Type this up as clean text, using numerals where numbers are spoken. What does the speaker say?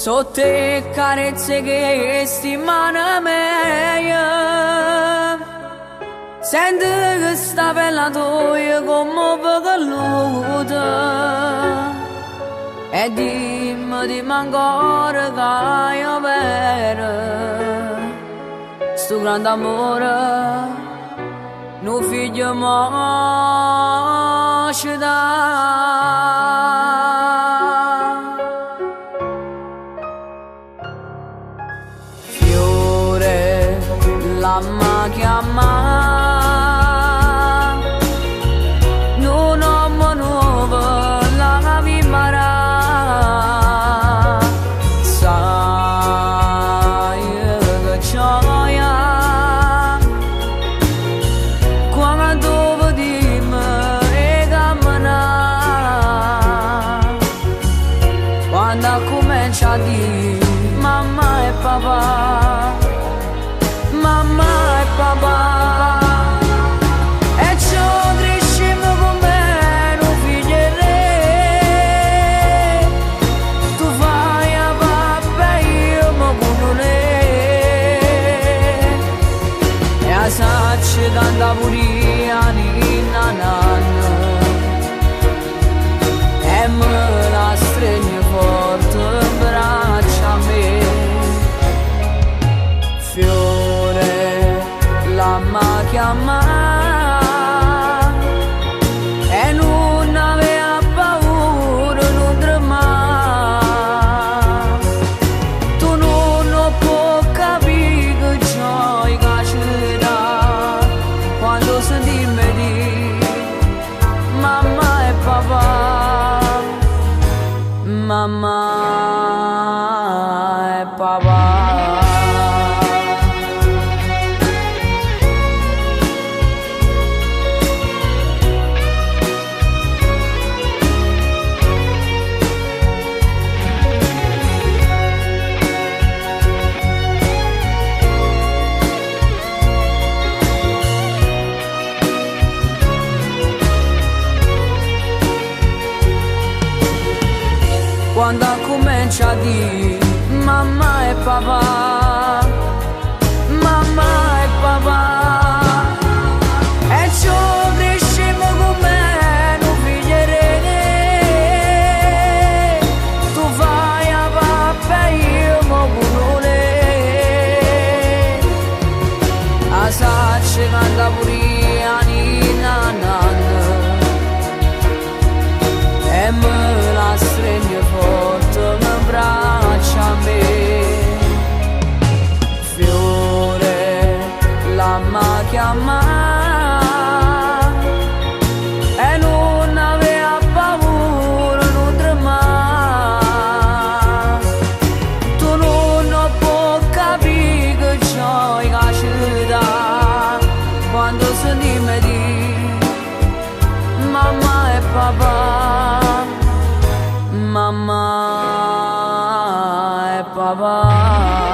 Sott' 'e carezze 'e chesti mane meje. Sento chesta pella toja comm' velluto. E dimme, dimme ancora ca è overo. Stu grande amore nu figlio mo ce dà. Fiore, l'amma chiammà. Nu nomme nuovo l'avimma dà. Saje che gioia quando 'o vedimmo 'e cammenà. Quando accumencia a dì mamma e papà, mamma e papà. E ce 'o criscimmo comm'è nu figlio 'e re. Tu faje 'a pappa e io mo cullulè. E 'a saccio cantà pure io 'a ninna nanna. E me la stregno forte 'mbraccio a me. Fiore, l'amma chiammà. E nun avè paura, nun tremmà. Tu nun 'o può capì che gioia ca ce dà quando sentimme 'e dì mamma e papà, mamma e papà. Quando accumencia a dì mamma e papà, mamma e papà. E ce 'o criscimmo comm'è nu figlio 'e re. Tu faje 'a pappa e io mo cullulè. 'A saccio cantà pure io 'a ninna nanna. E me la stregno forte 'mbraccio a me. Fiore, l'amma chiammà. E nun avè paura, nun tremmà. Tu nun 'o può capì che gioia ca ce dà quando sentimme 'e dì mamma e papà, mamma e papà.